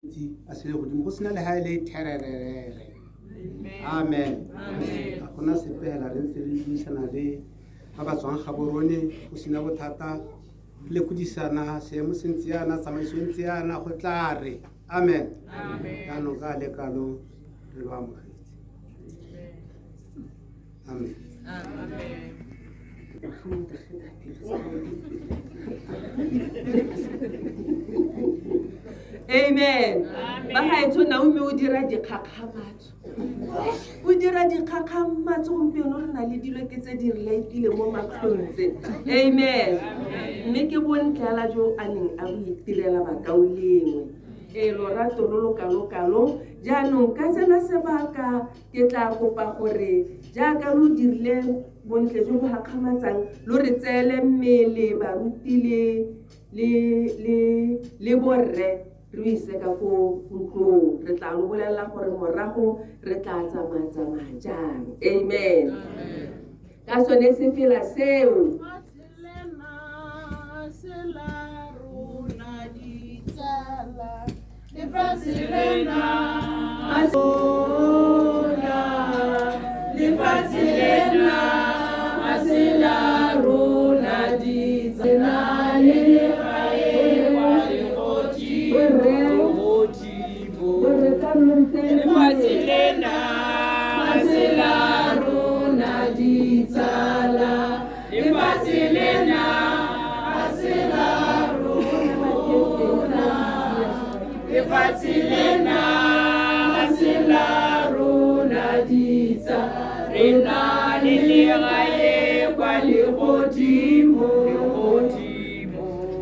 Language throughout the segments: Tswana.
Ntsi a sele godimo go sena le ga e le thererere. Amen. Ga gona sepe hela re ntse re buisana le ba ba tswang Gaborone go sena bothata lekodisana seemo se ntse yana tsamaiso e ntse yana go tla re amen. Jaanong ka le kalo re lo amogetse. Amen. Amen. Bagaetsho Naomi o dira dikgakgamatso. O dira dikgakgamatso gompieno re na le dilo ke tse di re laetile mo matlhong tse. Amen. Mme ke bontlela jo a neng a bo itirela bakaulengwe. Ee, lorato lo lo kalo-kalo. Jaanong ka sena sebaka ke tla kopa gore jaaka lo dirile bontle jo bo gakgamatsang lo re tseele mmele baruti le le le le borre re o ise ka ko ntlong re tla lo bolelela gore morago re tla tsamaya tsamaya jang. Amen. Ka sone sefela seo. Lefatshe lena lefatshe lena ga se la rona ditsela le legae kwa legodimo. Lefatshe lena ga se la rona ditsala. Lefatshe lena ga se la rona. Lefatshe lena ga se la rona ditsa. Re na le legae kwa legodimo.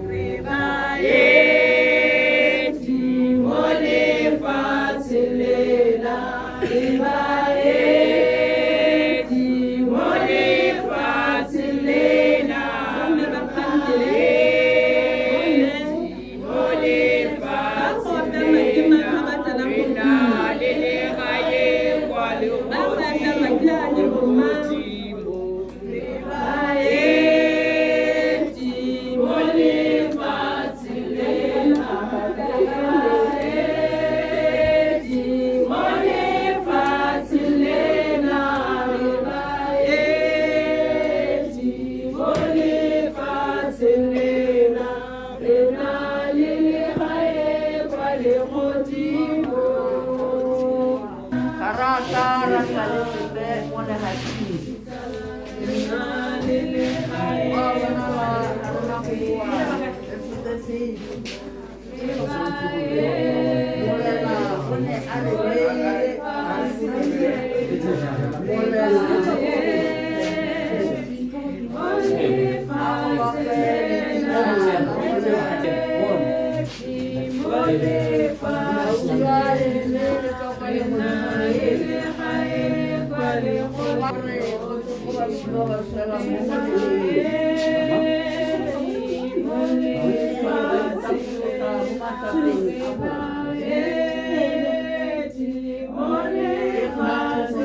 Re baeti mo lefatsheng lena. Re baeti mo lefatsheng lena. Baeti mo lefatsheng lena. Re na le legae kwa legodimo. Re baeti mo lefatsheng lena. Baeti mo lefatsheng lena. Re baeti mo lefatsheng lena. Re na le legae kwa legodimo. Ga re a ka ra tla le sepe mo lefatsheng. Re na le legae Go a bonala ga rona go boa re tshotse sepe. Morena o ne a re beile Morena a go bakwe leina la Morena. Leina le le tswa kwa legodimong. Gore go tle go baswi ba ba swelang mo Moreneng. Ba tapologa mo matlapeng a bona. Ke fa go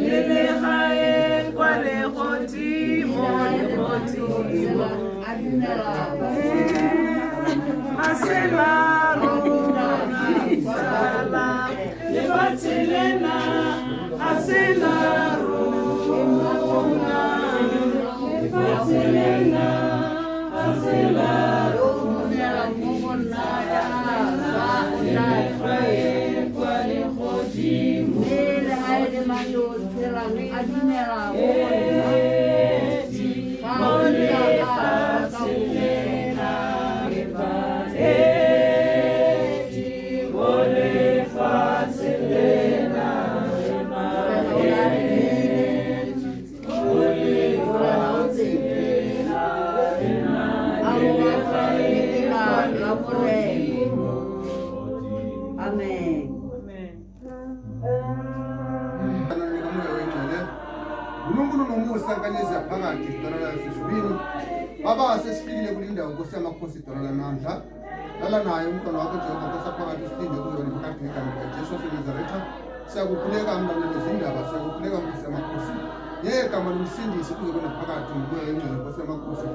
Le legae kwa legodimo, legodimo. A dumela Ga se la rona ditsala. Lefatshe lena ga se la rona. Lefatshe lena ga se la yo o dumelang mo go nna ya swa o tla legae kwa legodimo. Mme le ga e le mang yo o tshelang a dumela mo go nna ga Mo a kitla a swa ka lefatsheng gope. lena re baeti. Mo lefatsheng lena re Morena o ne a re neile, Mo Morena o lefatsheng tsene. lena re na A le go bakwe legae leina kwa la Morena. legodimo. Amen. Nika moya oyingcwele uNkulunkulu nomusa nkanyezi yaphakathi idwala lasezulwini. Baba, sesifikile kule ndawo Nkosi yamakhosi idwala lamandla. Lala naye umntwana wakho Jehova Nkosi aphakathi usilinde kuze phakathi ngegama likaJesu waseNazaretha. Siyakukhuleka mntwana lezindaba, siyakukhuleka Nkosi yamakhosi. Ngegama lomsindisi kuze kube naphakade ngomoya oyingcwele Nkosi yamakhosi,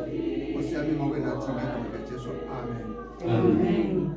Nkosi yami mawube nathi ngegama likaJesu. Amen. Amen.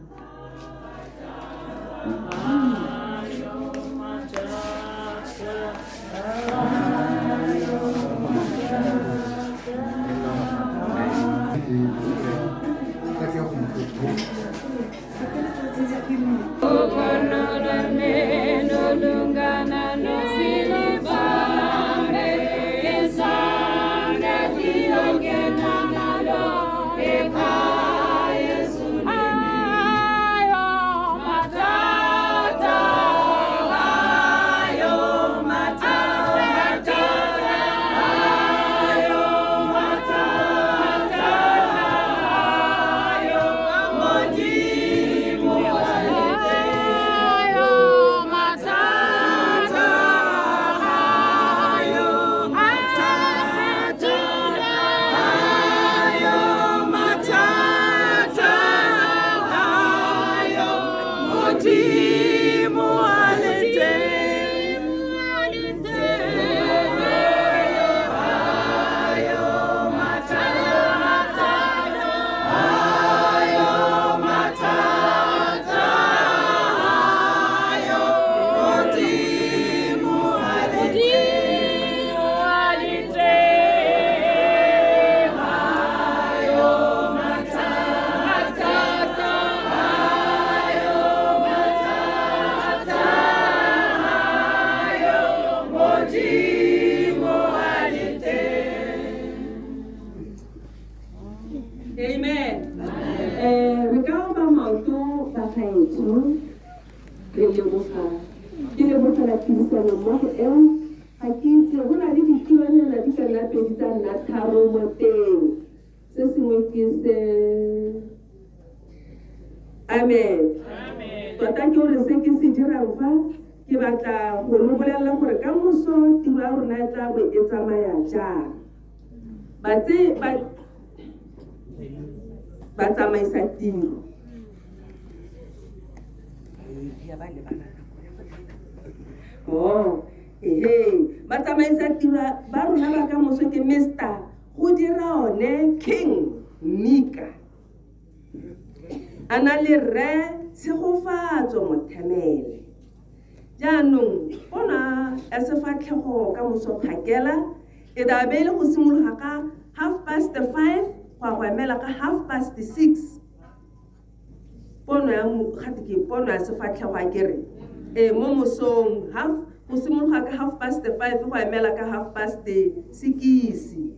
Amen. Re ka oba maoto bagaetsho, re leboga. Ke lebogela tirisano mmogo eo. Ga ke itse go na le ditironyana di ka nna pedi tsa nna tharo mo teng. Se sengwe ke se. Amen. Tota ke gore se ke se dirang fa ke batla go lo bolelela gore ka moso tiro ya rona e tla bo e tsamaya jang. Ba tsamaisa tiro. Ba tsamaisa tiro ba rona ba ka moso ke Mr. Go dira one King Mika. A na le Rre Tshegofatso Mothemele. Jaanong bona ya sefatlhego ka moso phakela e tla be e le go simologa ka 5:30 go ya go emela ka 6:30. Pono ya gate ke pono ya sefatlhego a kere. Mo mosong go simologa ka 5:30 go emela ka 6:30.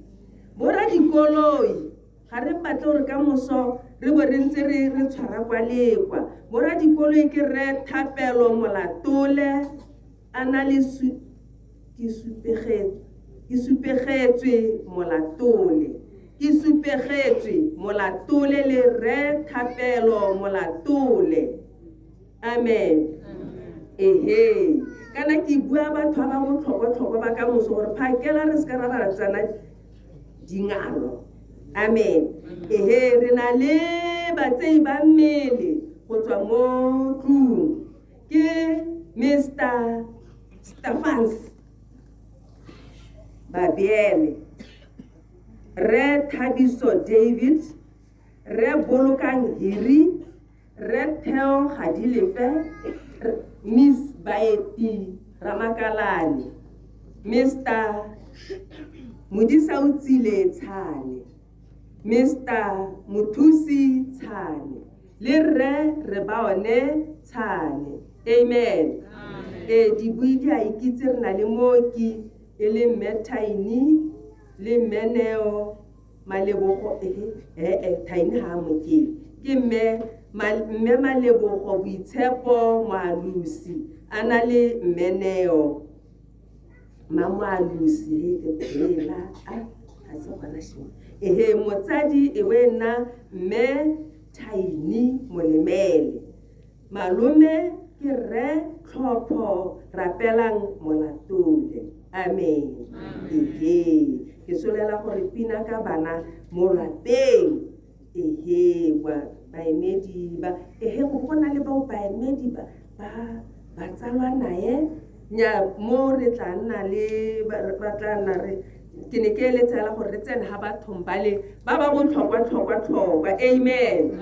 Borra dikoloi ga re batle gore ka moso re bo re ntse re tshwara kwa le kwa. Borra dikoloi ke Rre Thapelo Molatole a na le ke supegetswe Molatole. Ke supegetswe Molatole le Rre Thapelo Molatole. Amen. Ehe. Kana ke bua batho ba ba botlhokwa-tlhokwa ba ka moso gore phakela re se ka ra ba tsena dingalo. Amen. Ehe, re na le batsei ba mmele go tswa mo tlung. Ke Mr. Stephens Babiele, Rre Thabiso David, Rre Bolokang Hiri, Rre Theo Gadilefe, Miss Baeti Ramakalane, Mr. Modisautsile Tshane, Mr. Mothusi Tshane, le Rre Rebaone Tshane. Amen. Dibui di a ikitse re na le mooki e le mme Thaini le mme Neo Malebogo. Thaini ga a mokeng. Ke mme Malebogo Boitshepo Moalusi a na le mme Neo Mamoalusi ela a ga se gona sheng. Ehe, motsadi e we nna mme Thaini Molemele. Malome ke Rre Tlhopho Rapelang Molatole. Amen. Ehe, ke solela gore pina ka bana mo lapeng. Ehe, baemedi ba ehe go na le bao baemedi ba ba tsalwa naye Nya mo re tla nna le ba tla nna re ke ne ke eletsa hela gore re tsene ga bathong bale ba ba botlhokwa-tlhokwa-tlhokwa. Amen.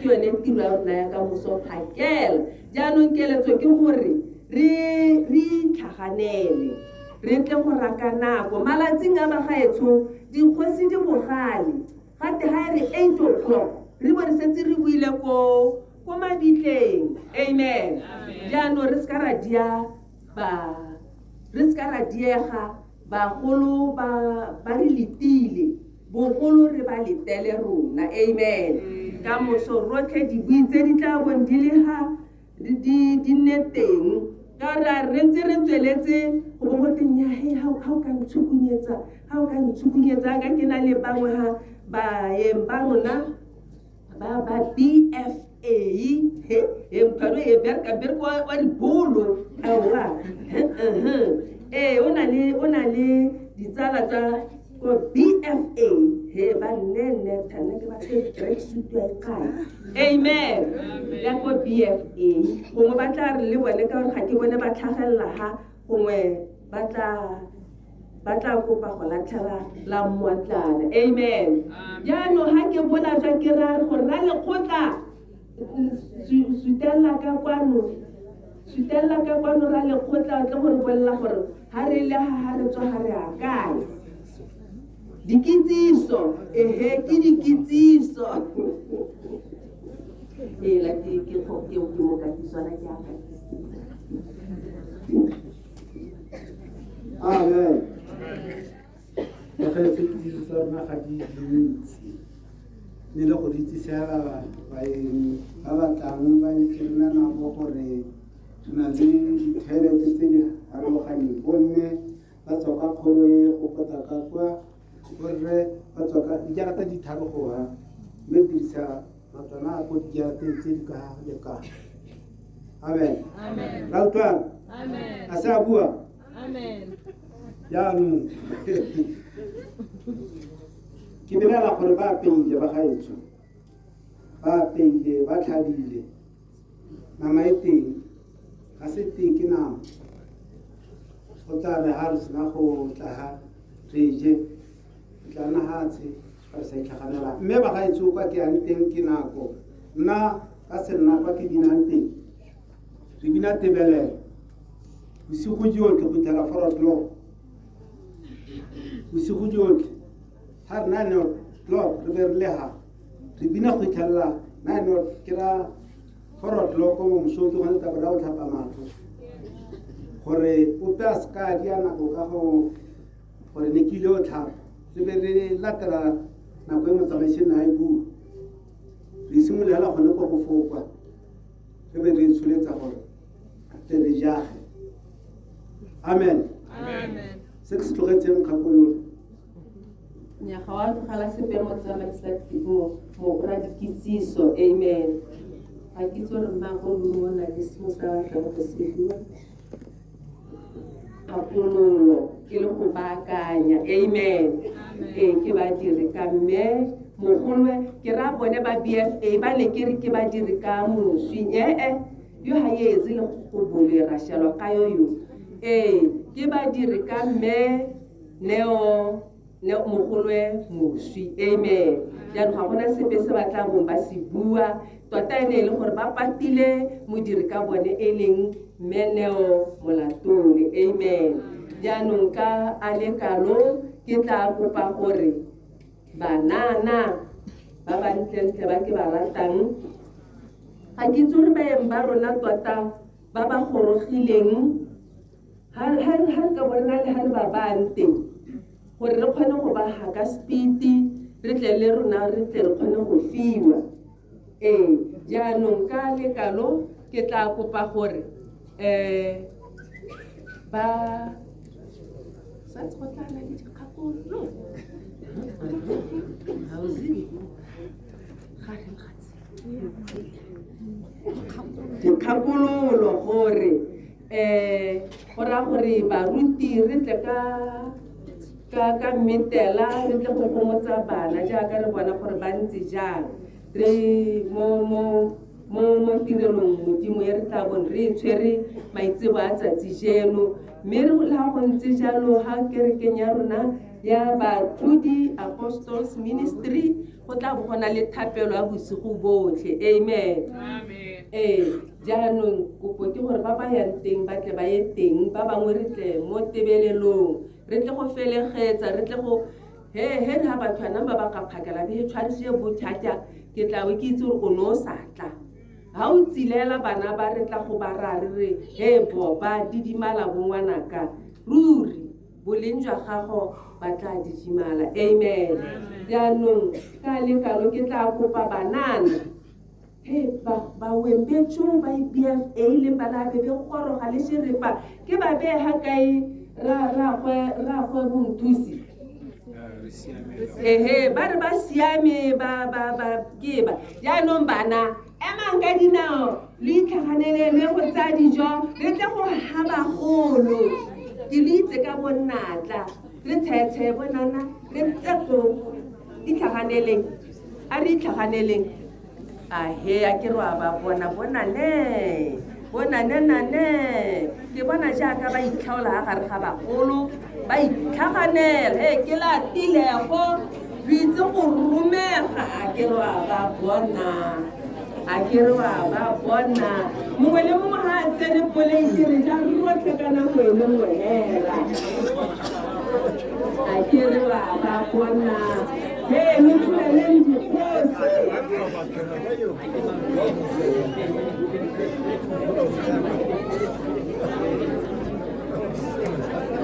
Ke yone tiro ya rona ya ka moso phakela. Jaanong keletso ke gore re itlhaganele, re tle go raka nako. Malatsing a bagaetsho dikgosi di bogale, gate ga e re 8 o'clock re bo re setse re buile ko mabitleng. Amen. Jaanong re seka ra dia ba re seka ra diega, bagolo ba re letile, bogolo re ba letele rona. Amen. Ka moso rotlhe dibui tse di tla bong di le ga di nne teng, ka gore a re ntse re tsweletse go bo gote nnyaa, he ga o ka ntshukunyetsa, ga o ka ntshukunyetsa ka ke na le bangwe ga baeng ba rona ba BFA, he he mphano e bereka bereko wa dibolo aowa. Ee, o na le ditsala tsa ko BFA, he ba nne nne thana ke ba tracksuit ya kae. Amen. Ya ko BFA gongwe ba tla re le bone, ka gore ga ke bone ba tlhagelela ga gongwe ba tla kopa go latlhela la mmoatlana. Amen. Jaanong ga ke bola jwa ke ra re gore ra lekgotla sutelela ka kwano, sutelela ka kwano ra lekgotla, o tle gore bolelela gore ga re le ga re tswa ga re a kae. Dikitsiso, ehe, ke dikitsiso ela ke mo katiswana ke a katisa. Amen. Bagaetsho, kitsiso tsa rona ga di dintsi, ne le go di itsisela baeng ba ba tlang ba ntse re na nabo gore re na le di-toilet tse di farologaneng. Bomme ba tswa ka kgoro e go pota ka kwa, borre ba tswa ka dijarata di tharo go ha, mme dirisa matlwana a ko dijarateng tse di ka le ka. Amen. Ra utlwana a se a bua. Jaanong ke belela gore ba apeile ba gaetsho, ba apeile, ba tlhabile nama e teng, ga se teng ke nama. Go tla re ga re sena go tla ga re je, re tla nna hatshe fa re sa itlhaganela. Mme bagaetsho, kwa ke yang teng ke nako nna ka se nna kwa ke binang teng, re bina tebelelo bosigo jotlhe go fitlhela 4 o'clock bosigo jotlhe. Ga re 9 o'clock re be re le ga re bina go fitlhelela nine o ke ra 4 o'clock mo mosong, ke gone tla bo ra o tlhapa matlho gore ope a seka a dia nako ka go gore ne ke ile o tlhapa. Re be re latela nako e motsamaisi ne a e bua, re simolola gone kwa go fokwa, re be re tsholetsa gore tle re jage. Amen. Se ke se tlogetseng kgakololo. Nya, ga wa tlogela sepe, motsamaisa mo ra dikitsiso. Amen. Ga ke itse gore mmago o na le sengwe sa batlang go se bua. Kgakololo ke le go baakanya. Amen. Ee, ke badiri ka mme mogolwe, ke raya bone ba BFA ba ne ke re ke badiri ka moswi, ee, yo ga etse le go bolera shelwa ka yo yo. Ee, ke badiri ka mme Neo ne mogolwe moswi. Amen. Jaanong ga gona sepe se ba tla bong ba se bua tota, e ne e le gore ba patile modiri ka bone e leng mme Neo Molatole. Amen. Jaanong ka a le kalo, ke tla kopa gore banana ba ba ntlentle ba ke ba ratang, ga ke itse gore baeng ba rona tota ba ba gorogileng ga re ka bona le ga re ba bayang teng gore re kgone go ba ga ka speed, re tle le rona re tle re kgone go fiwa. Ee, jaanong ka lekalo ke tla kopa gore ba santse go tla na le dikgakololo. Ga re gatse dikgakololo gore go raya gore baruti re tle ka mmetela, re tle go gomotsa bana jaaka re bona gore ba ntse jang re mo mo Mo mo tirelong modimo e re tla bong re e tshwere maitsebo a tsatsi jeno. Mme re la go ntse jalo ga kerekeng ya rona ya Batlodi Apostles Ministry go tla bo go na le thapelo ya bosigo botlhe. Amen. Ee, jaanong kopo ke gore ba ba yang teng ba tle ba ye teng, ba bangwe re tle mo tebelelong, re tle go felegetsa, re tle go he he re ha batho ana ba ba ka phakela be tshwarise bothata ke tla bo ke itse gore o ne o sa tla. Ha o tsilela bana ba re tla go ba ra re re he boba didimala bo ngwanaka, ruri boleng jwa gago ba tla didimala. Amen. Jaanong ka lekalo ke tla kopa banana he ba wembetso ba BFA le bana be be goroga le šerepa ke ba bee ga kae rraagwe bonthusi. Ehe, ba re ba siame ba ba ba ke ba. Jaanong bana emang ka dinao le itlhaganele le go tsaya dijo re tle go ha bagolo. Ke le itse ka bonnatla re tshetshe bonana re ntse go itlhaganeleng, a re itlhaganeleng. Ahe, a ke re wa ba bona bonane bonanenane ke bona jaaka ba itlhaola ga gare ga bagolo ba itlhaganela. He ke latilego lo itse go romega, a ke re wa ba bona, a ke re wa ba bona. Mongwe le mongwe ga a tsene poleite re ja rotlhe ka nako e le nngwe hela. A ke re wa ba bona. He lo thuleleng dikgosi.